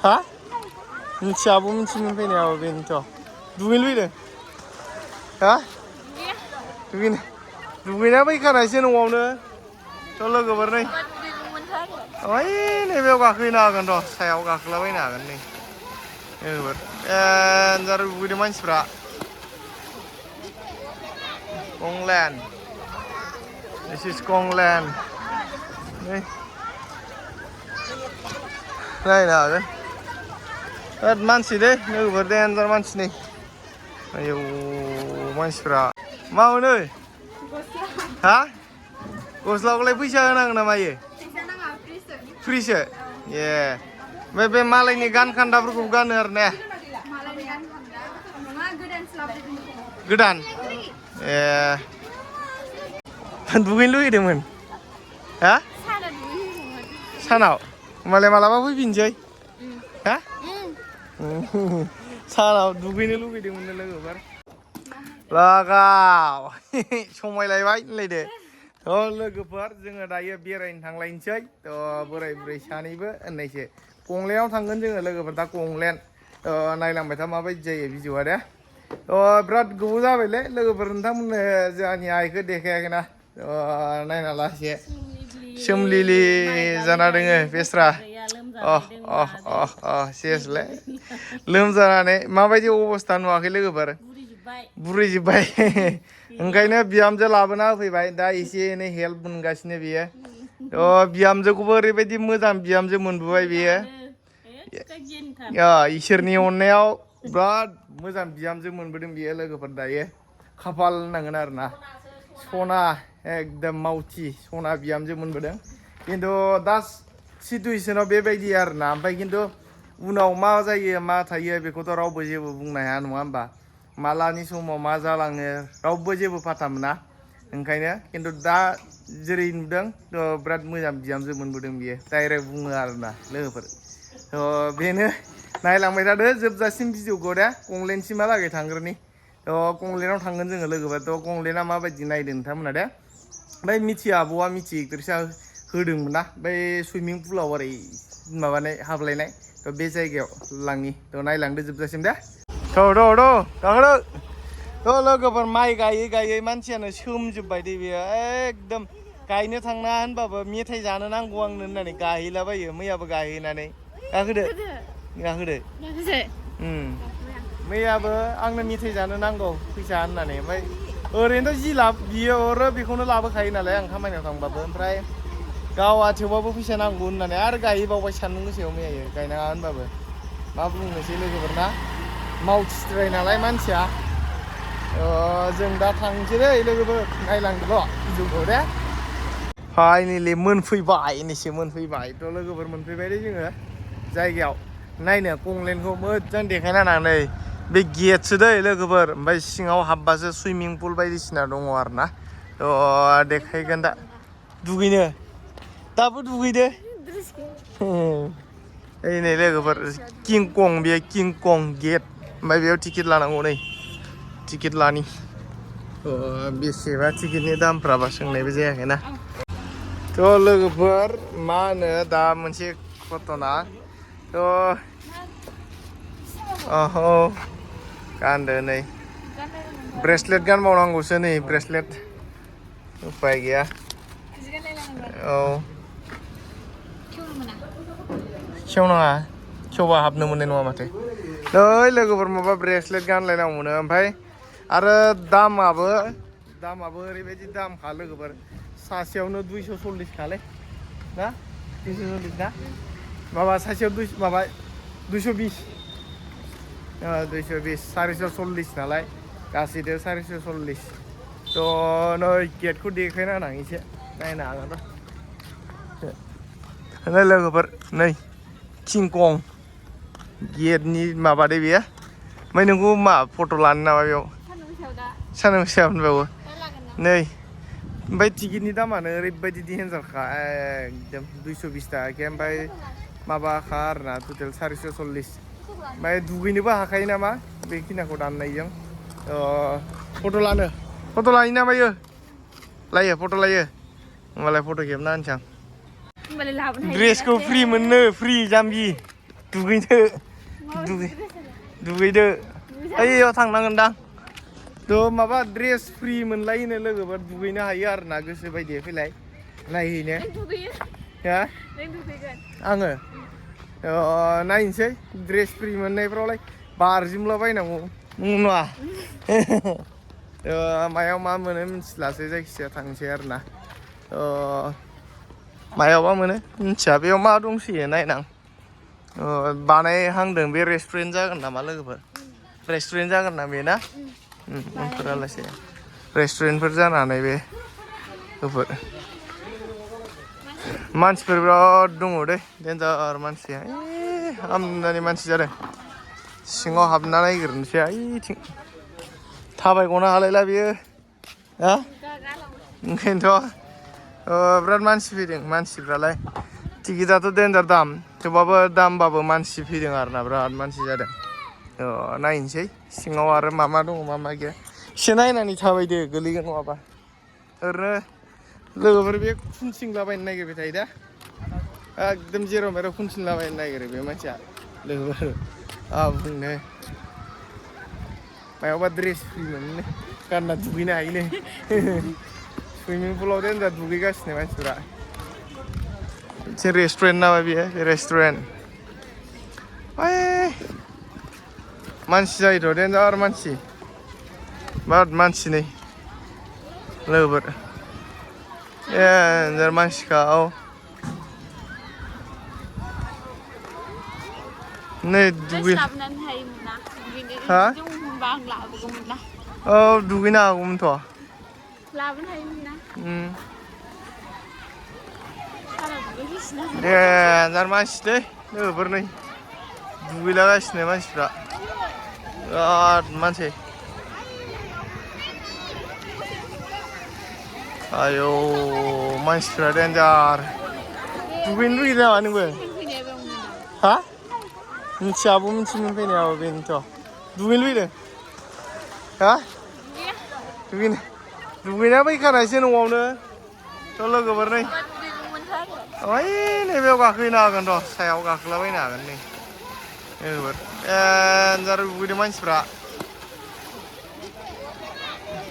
हा मिथियाबो मिथिनो फैनायाबो बेनोथ' दुगैनो फैदों हा दुगैना फैखानायसो न'आवनो थ' लोगोफोर नै ओइ नैबेयाव गाखोहैनो हागोन र' सायाव गाखोलाबायनो हागोन नै लोगोफोर एन्जार दुगैदों मानसिफ्रा Kongland. This is Kongland. Đây. Đây là cái. Rất mansi đấy, nơi vượt đen ra mansi này. Ayo, mansiफ्रा. Mau ơi? Hả? Gosलाखौलाय फैसा होनांगौ नामा इयो? फैसा नाङा, फ्रिसो. Yeah. बे मालायनि गान खान्दाफोरखौ गानो आरो ने? मालायनि गान खान्दा नङा, गोदानसो लाबोदों। गोदान? ए दुगैनो लुगैदोंमोन हा सानाव होमबालाय मालाबा फैफिनसै हा सानाव दुगैनो लुगैदोंमोन लोगोफोर लागाव समायलायबाय होनलायदो थ' लोगोफोर जोङो दायो बेरायनो थांलायनोसै थ' बोराय बुरै सानैबो होननायसो गंलेनाव थांगोन जोङो लोगोफोर दा गंलेन नायलांबाय था माबायदि जायो भिडिअआ दे बिराद गोबाव जाबायलै लोगोफोर नोंथांमोननो जोंहानि आइखौ देखायाखैना नायना ला एसे सोमलिलि जाना दोङो बेस्रा सेसलाय लोमजानानै माबायदि अबस्था नुवाखै लोगोफोर बुरैजोब्बाय ओंखायनो बिहामजो लाबोना होफैबाय दा एसे एनै हेल्प मोनगासिनो बियो बिहामजोखौबो ओरैबायदि मोजां बिहामजो मोनबोबाय बियो इसोरनि अननायाव बिराद मोजां बिहामजो मोनबोदों बियो लोगोफोर दायो खाफाल होननांगोन आरोना सना एकदम मावथि सना बिहामजो मोनबोदों खिन्थु दा सिटुवेसनाव बेबायदि आरोना ओमफ्राय खिन्थु उनाव मा जायो मा थायो बेखौथ' रावबो जेबो बुंनो हाया नङा होमबा मालानि समाव मा जालाङो रावबो जेबो फाथा मोना ओंखायनो खिन्थु दा जेरै नुदों बिराद मोजां बिहामजो मोनबोदों बियो डाइरेक्ट बुङो आरोना लोगोफोर थ' बेनो नायलांबाय थादो जोबजासिम भिडिअखौ दे गंलेनसिमहालागै थांग्रोनि थ' गंलेनाव थांगोन जोङो लोगोफोर थ' गंलेना माबायदि नायदों नोंथांमोना दे ओमफ्राय मिथिया आब'आ मिथि एक्ट्रिसा होदोंमोन ना बै सुइमिं पुलाव ओरै माबानाय हाबलायनाय थ' बे जायगायाव लांनि थ' नायलांदो जोबजासिम दे गाखोदो थ' लोगोफोर माइ गायै गायै मानसियानो सोमजोब्बाय दे बेयो एकदम गायनो थांना होनबाबो मेथाइ जानो नांगौ आंनो होननानै गाहैलाबायो मैयाबो गाहैनानै गाखोदो मैयाबो आंनो मेथाइ जानो नांगौ फैसा होननानै ओमफ्राय ओरैनोथ' जि बियो हरो बेखौनो लाबोखायो नालाय आं खामानियाव थांबाबो ओमफ्राय गावआ थेवबाबो फैसा नांगौ होननानै आरो गायहैबावबाय सान्दुं गोसायाव मैयायो गायनाङा होनबाबो मा बुंनोसै लोगोफोर ना मावथिद्राय नालाय मानसिया जों दा थांसै दै लोगोफोर नायलांदोल' भिडिअखौ दे फाइनेलि मोनफैबाय थ' लोगोफोर मोनफैबाय दे जोङो जायगायाव नायनो गंलेनखौ मोजां देखायना होनानै बे गेटसो दै लोगोफोर ओमफ्राय सिङाव हाबबासो सुइमिं पुल बायदिसिना दङ आरो ना थ' देखायगोन दा दुगैनो दाबो दुगैदो ओइ नै लोगोफोर किं कं बेयो किं कं गेट ओमफ्राय बेयाव टिकेट लानांगौ नै टिकेट लानि बेसेबा टिकेटनि दामफ्राबा सोंनायबो जायाखैना थ' लोगोफोर मा होनो दा मोनसे घटना थ' गानदो नै ब्रेसलेट गानबावनांगौसो नै ब्रेसलेट उपाय गैया खेवनाङा खेवबा हाबनो मोननाय नङा माथो नै लोगोफोर माबा ब्रेसलेट गानलायनांगौनो ओमफ्राय आरो दामाबो ओरैबायदि दामखा लोगोफोर सासेयावनो 240 खालै ना 240 ना माबा सासेयाव 220 440 नालाय गासैदो 440 थ' नै गेटखौ देखायना होनां एसे नायनो हागोन र' लोगोफोर नै किं कं गेटनि माबादे बेयो ओमफ्राय नोंखौ मा फट' लानो नामा बेयाव सान्दुं गोसायाव होनबावो नै ओमफ्राय टिकेटनि दामानो ओरैबायदि डेन्जारखा एकदम 220 थाखा ओमफ्राय माबाखा आरोना टटेल 440 ओमफ्राय दुगैनोबो हाखायो नामा बेखिनिखौ दाननायजों फट' लायो ना मायो लायो फट' लायो होमबालाय फट' खेबना होनसां ड्रेसखौ फ्रि मोननो फ्रि जाम्बि दुगैदो दुगैदो ओइयाव थांनांगोन दां थ' माबा ड्रेस फ्रि मोनलायोनो लोगोफोर दुगैनो हायो आरो ना गोसो बायदि फैलाय नायहैनो हा आङो नायनोसै ड्रेस फ्रि मोननायफ्रावलाय बारजुमला बायनांगौ नङा मायाव मा मोनो मिथिलासै जायखिजाया थांसै आरो ना मायावबा मोनो मिथिया बेयाव मा दंसैयो नायनां बानायहांदों बे रेस्टुरेन्ट जागोन नामा लोगोफोर रेस्टुरेन्ट जागोन ना बे ना फोरालासे रेस्टुरेन्टफोर जानानै बे लोगोफोर मानसिफोर बिराद दङ दै डेन्जार मानसिया आमदानि मानसि जादों सिङाव हाबना नायगिरनोसै ओइथिं थाबायगनो हालायला बियो हा ओंखायनोथ' बिराद मानसि फैदों मानसिफ्रालाय टिकेटआथ' डेन्जार दाम थेवबाबो दामबाबो मानसि फैदों आरोना बिराद मानसि जादों नायनोसै सिङाव आरो मा मा दङ मा मा गैया एसे नायनानै थाबायदो गोलैगोन नङाबा ओरैनो लोगोफोर बे खुनसिंलाबायनो नागिरबाय थायो दा एकदम जेराव मेराव खुनसिंलाबायनो नागिरो बे मानसिया लोगोफोर बुंनो मायावबा ड्रेस फ्रि मोनोनो गानना दुगैनो हायोनो सुइमिं पुलाव देनजार दुगैगासिनो मानसिफोरा मोनसे रेस्टुरेन्ट नामा बेयो रेस्टुरेन्ट मानसि जायोथ' डेन्जार मानसि बिराद मानसि नै लोगोफोर डेन्जार मानसिखा नै दुगै हा दुगैनो हागौमोनथ' लाबोनो हायोमोन ना डेन्जार मानसि दै लोगोफोर नै दुगैलागासिनो मानसिफ्रा बिराद मानसि आयौ मानसिफ्रा डेन्जार दुगैनो लुगैदों नामा नोंबो हा मिथिया आब' मिथिनो फैनायाबो बेनोथ' दुगैनो लुगैदों हा दुगैना फैखानायसो न'आवनो थ' लोगोफोर नै ओइ नैबेयाव गाखोहैनो हागोन र' सायाव गाखोलाबायनो हागोन नै लोगोफोर डेन्जार दुगैदों मानसिफ्रा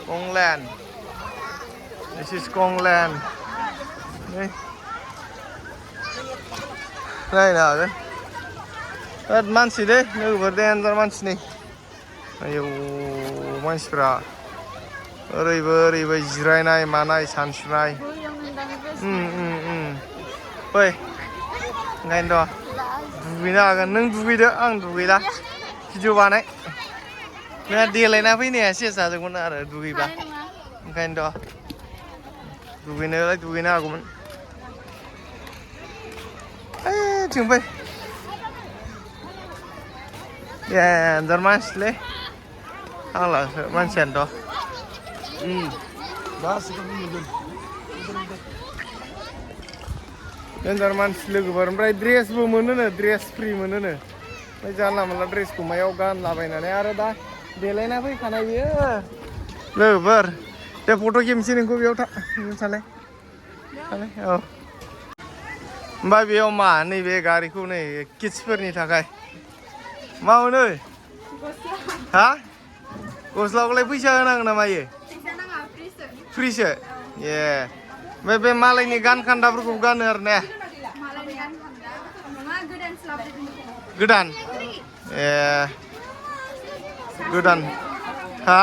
कंलेण्ड दिस इज कंलेण्ड नै नायनो हागोन बिराद मानसि दै लोगोफोर डेन्जार मानसि नै आयौ मानसिफ्रा ओरैबो ओरैबो जिरायनाय मानाय सानस्रिनाय फै ओंखायनोथ' दुगैनो हागोन नों दुगैदो आं दुगैला भिडिअ बानाय नोंहा देलायना फैनाया सेस जाजोबगोन आरो दुगैबा ओंखायनोथ' दुगैनोलाय दुगैनो हागौमोन ओइथिं फै डेन्जार मानसिलै आंलासो मानसियानोथ' डेन्जार मानसि लोगोफोर ओमफ्राय ड्रेसबो मोनोनो ड्रेस फ्रि मोनोनो ओमफ्राय जानला मोनला ड्रेसखौ मायाव गानलाबायनानै आरो दा देलायना फैखानाय बियो लोगोफोर दे फट' खेबनोसै नोंखौ बेयाव थालाय ओमफ्राय बेयाव मा नैबे गारिखौ नै किड्सफोरनि थाखाय मा मोनो हा गस्लाखौलाय फैसा होनांगौ ना मायो फ्रिसो ओमफ्राय बे मालायनि गानखान्दाफोरखौ गानो आरो ने गोदान गोदान हा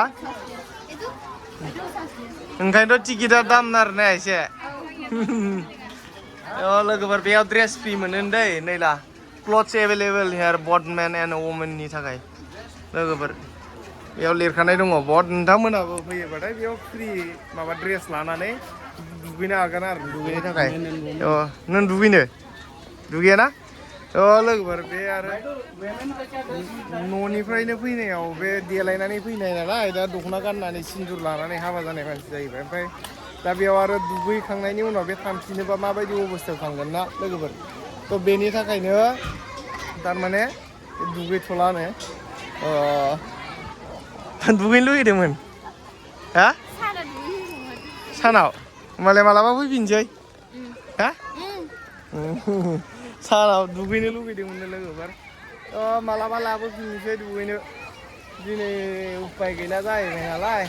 ओंखायनोथ' टिकेटआ दाम आरोना एसे लोगोफोर बेयाव ड्रेस फ्रि मोनो दै नैला क्लथ्स एभेलेबल हियार बथ मेन एन्ड वुमेननि थाखाय लोगोफोर बेयाव लिरखानाय दङ बथ नोंथांमोनाबो फैयोबाथाय बेयाव फ्रि माबा ड्रेस लानानै दुगैनो हागोन आरो दुगैनो थाखाय नों दुगैयाना लोगोफोर बे आरो न'निफ्रायनो फैनायाव बे देलायनानै फैनाय नालाय दा दख'ना गाननानै सिन्दुर लानानै हाबा जानाय मानसि जाहैबाय ओमफ्राय दा बेयाव आरो दुगैखांनायनि उनाव बे थांफिनोबा माबायदि अबस्थायाव थांगोन ना लोगोफोर थ' बेनि थाखायनो थारमाने दुगैथ'लानो दुगैनो लुगैदोंमोन हा सानाव होमबालाय मालाबा फैफिनसै हा सानाव दुगैनो लुगैदोंमोन लोगोफोर मालाबा लाबोफिननोसै दुगैनो दिनै उपाय गैला जाहैबाय नालाय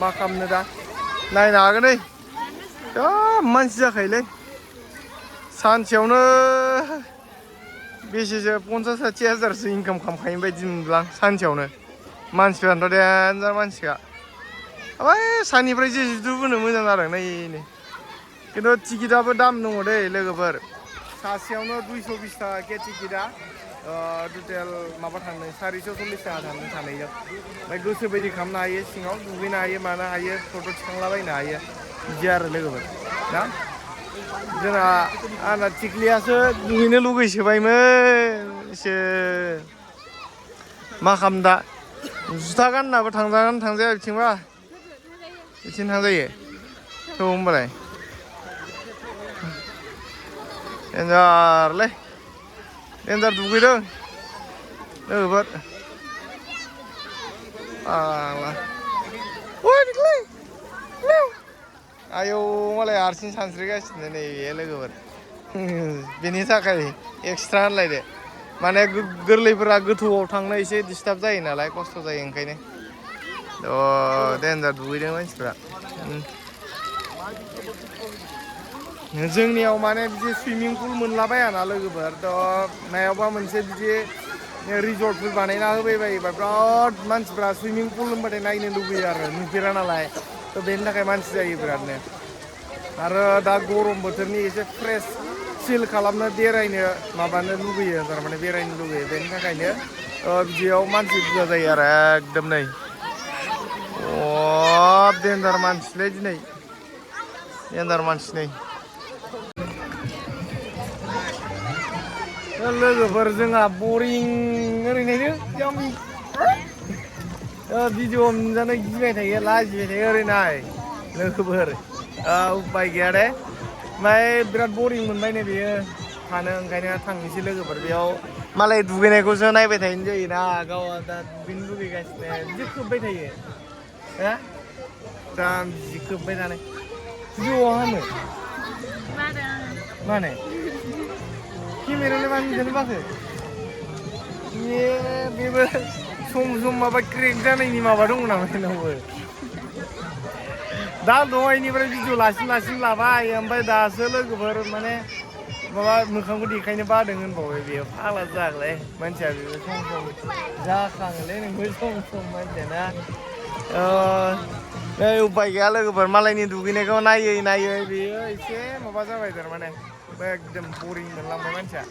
मा खालामनो दा नायनो हागोन नै मानसि जाखायोलै सानसेयावनो बेसेसो 50-60 हाजारसो इनकाम खालामखायो बायदि मोनब्ला सानसेयावनो मानसिफ्रानोथ' देनजार मानसिखा ओमफ्राय साननिफ्राय जे जुदुबोनो मोजां जादों नायनो खिन्थु टिकेटआबो दाम दङ दै लोगोफोर सासेयावनो 220 थाखा टिकेटआ टटेल माबा थांनो 440 थाखा थांनो सानैजों ओमफ्राय गोसो बायदि खालामनो हायो सिङाव दुगैनो हायो मानो हायो फट' थिखांलाबायनो हायो बिदि आरो लोगोफोर ना जोंना आंना थिख्लियासो दुगैनो लुगैसोबायमोन एसे मा खालामनो दा जुथा गाननाबो थांजागोन थांजाया बिथिंबा बिथिं थांजायो थ' होनबालाय देन्जारलै देन्जार दुगैदों लोगोफोर आयौ मालाय हारसिं सानस्रिगासिनो नैबे लोगोफोर बेनि थाखाय एक्सट्रा होनलायदो माने गोरलैफोरा गोथौआव थांनो एसे डिस्टार्ब जायो नालाय खस्थ' जायो ओंखायनो देन्जार दुगैदों मानसिफ्रा जोंनियाव माने बिदि सुइमिं पुल मोनलाबायाना लोगोफोर मायावबा मोनसे बिदि रिजर्टफोर बानायना होबायबायोबा बिराद मानसिफ्रा सुइमिं पुल होनबाथाय नायनो लुगैयो आरो नुफेरा नालाय बेनि थाखाय मानसि जायो बिरादनो आरो दा गरम बोथोरनि एसे फ्रेश चिल खालामनो बेरायनो माबानो लुगैयो थारमाने बेरायनो लुगैयो बेनि थाखायनो बिदियाव मानसि बुरजा जायो आरो एकदम नै देन्जार मानसिलै दिनै देन्जार मानसि नै लोगोफोर जोंहा बरिं ओरैनो भिडिअ नुजानो गिबाय थायो लाजिबाय थायो ओरैनाय लोगोफोर उपाय गैया दे ओमफ्राय बिराद बरिं मोनबाय नै बेयो थानो ओंखायनो थांनोसै लोगोफोर बेयाव मालाय दुगैनायखौसो नायबाय थाहैनो जायोना गावहा दा दुगैनो लुगैगासिनो बिदि खोब्बाय थायो हा दा बिदि खोब्बाय थानाय भिडिअआव हामो माने केमेरायालाय मानो नुजानो बाखो बेबो सम माबा क्रेक जानायनि माबा दङ नामा बेनावबो दा दहायनिफ्राय भिडिअ लासिन लाबाय ओमफ्राय दासो लोगोफोर माने माबा मोखांखौ देखायनो बादों होनबावबाय बेयो फाग्ला जागोनलै मानसिया बेबो सम जाखाङोलै नोंबो सम मानसियाना उपाय गैया लोगोफोर मालायनि दुगैनायखौ नायै बेयो एसे माबा जाबाय थारमाने एकदम बरिं मोनलांबाय मानसिया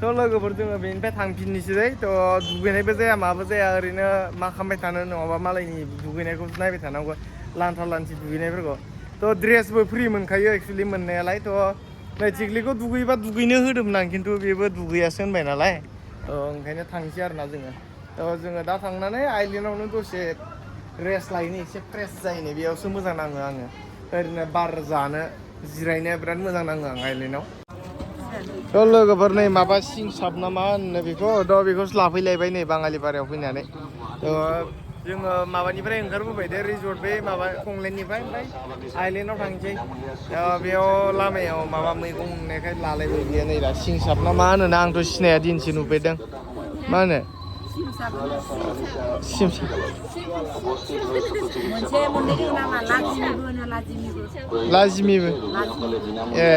थ' लोगोफोर जोङो बेनिफ्राय थांफिननोसै दुगैनायबो जाया माबो जाया ओरैनो मा खालामबाय थानो नङाबा मालायनि दुगैनायखौ नायबाय थानांगौ लान्था लान्थि दुगैनायफोरखौ ड्रेसबो फ्रि मोनखायो एक्सुवेलि मोननायालाय नै थिख्लिखौ दुगैबा दुगैनो होदोंमोन आं खिन्थु बेबो दुगैयासो होनबाय नालाय ओंखायनो थांसै आरोना जोङो दा थांनानै आइलेण्डआवनो दसे रेस्ट लायनो एसे फ्रेस जायैनो बेयावसो मोजां नाङो आङो ओरैनो बार जानो जिरायनो बिराद मोजां नाङो आं आइलेण्डआव लोगोफोर नै माबा सिंसाब ना मा होनो बेखौसो लाफैलायबाय नै बाङालिपारायाव फैनानै जोङो माबानिफ्राय ओंखारबोबाय दे रिजर्ट बे माबा कंलेन्डनिफ्राय ओमफ्राय आइलेण्डआव थांसै बेयाव लामायाव माबा मैगं मोननायखाय लालायबाय बियो नै दा सिंसाब ना मा होनो ना आंथ' सिनाया दिनैसो नुफेरदों मा होनो लाजिमिबो ए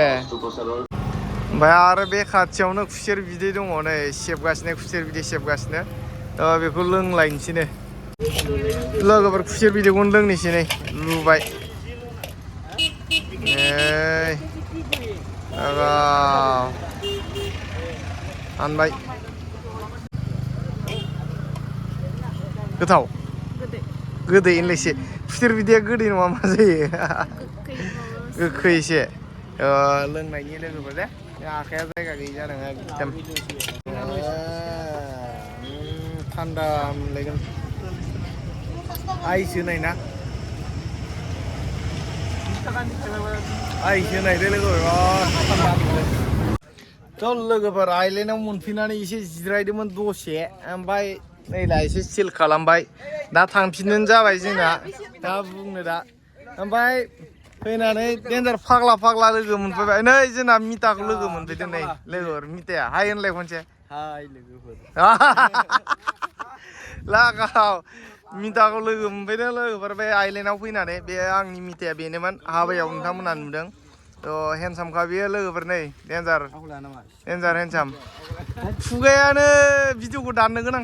ओमफ्राय आरो बे खाथियावनो खुसेर बिदै दङ नै सेबगासिनो खुसेर बिदै सेबगासिनो बेखौ लोंलायनोसैनो लोगोफोर खुसेर बिदैखौनो लोंनोसै नै लुबाय हानबाय गोथाव गोदै होनलायसै खुसेर बिदैया गोदै नङा मा जायो गोखै एसे लोंनायनि लोगोफोर दे आखाइया जायगा गैयि जादों एकदम थान्दा मोनलायगोन आइस होनाय ना आइस होनायदो लोगोफोर थान्दा मोनदों थ' लोगोफोर आइलेण्डआव मोनफैनानै एसे जिरायदोंमोन दसे ओमफ्राय नै दा एसे चिल खालामबाय दा थांफिननो जाबाय जोंना दा बुंनो दा ओमफ्राय फैनानै देन्जार फाग्ला लोगो मोनफैबाय नै जोंना मिताखौ लोगो मोनफैदों नै लोगोफोर मिताया हाय होनलाय खनसे हाय लोगोफोर लागाव मिताखौ लोगो मोनफैदों लोगोफोर बे आइलेण्डआव फैनानै बे आंनि मिताया बेनोमोन हाबायाव नोंथांमोना नुदों थ' हेन्डसामखा बेयो लोगोफोर नै डेन्जार हेन्डसाम खुगायानो भिडिअखौ दाननो गोनां